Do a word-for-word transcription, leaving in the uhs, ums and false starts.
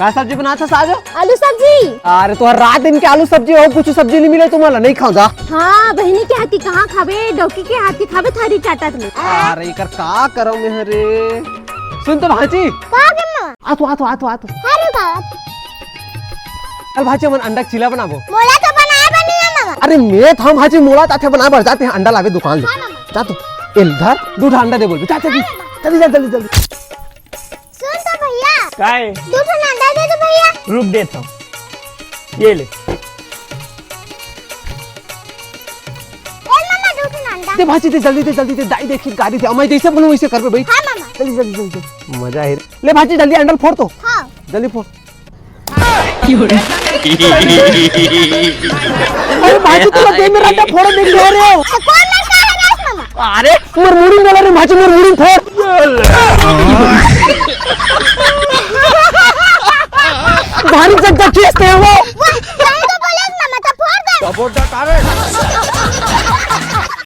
का सब्जी बनात हस आज? आलू सब्जी। अरे, तुंहर रात दिन के आलू सब्जी हो, कुछ सब्जी नहीं मिले तुम्हारा, नहीं खाओ जा। हाँ, बहिनी के हाथी कहाँ खाबे, डौकी के हाथी खाबे, थारी चाटत में। अरे, एकर का करम में रे? सुन तो भांची। का करना? आ तो, आ तो, आ तो, आ तो। अरे बाप। चल भांची, हमन अंडा के चीला बनाबो। मोला तो बनाए बर नहीं है, मामा। अरे, मैं था भांची, मोला ताथे बनाए बर जाते हैं, अंडा लाबे दुकान ले। हाँ, मामा। जा तो, ए ले धर, दू ठा अंडा दे बोल, जा, जा, हाँ, मामा। जल्दी, जल्दी, जल्दी, जल्दी। सुन तो भैया। काय? दू ठन अंडा दे दो भैया। रुक देत हंव। ये ले। ए मामा, दू ठन अंडा। दे भांची, दे, जल्दी दे, जल्दी दे, दाई देखी गारी दे। अमय जैसे बोलूं वैसे करबे भाई। हाँ मामा। जल्दी, जल्दी, जल्दी, जल्दी। मजा है। ले भांची, जल्दी अंडा ल फोड़ तो। हाँ। जल्दी फोड़। अरे भांची, तुला दे मेरा अंडा फोड़ दे रहे हो। तो कौन लड़का है रे मामा? अरे, मोर मुड़ी में लगा रे भांची, मोर मुड़ी फोड़। भारी जज्जा केस ते वो। वो, जाए तो बोले मामा, तो फोड़ दे।